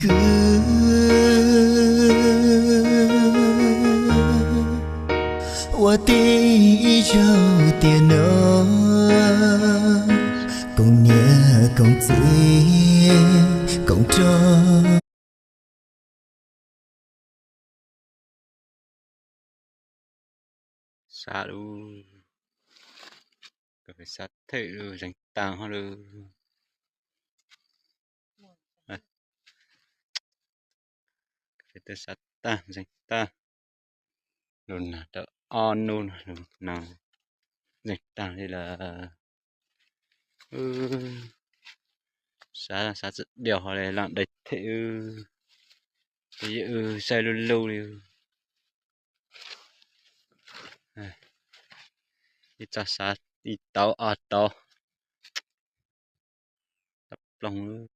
Kwv, ua tib ib zaug tiam no, koom niam koom txiv koom rog. Sab lub, sab thawj lub zeeg tag ho lub, sab tag zeeg tag, lub nag rau ob hnub no lub nag zeeg tag li lawm. Sab, sab txawm dias ho li lam dai them, ces yog wb saib lub lub li. Ib txoj sab ib tauv ob tauv, tau ploog.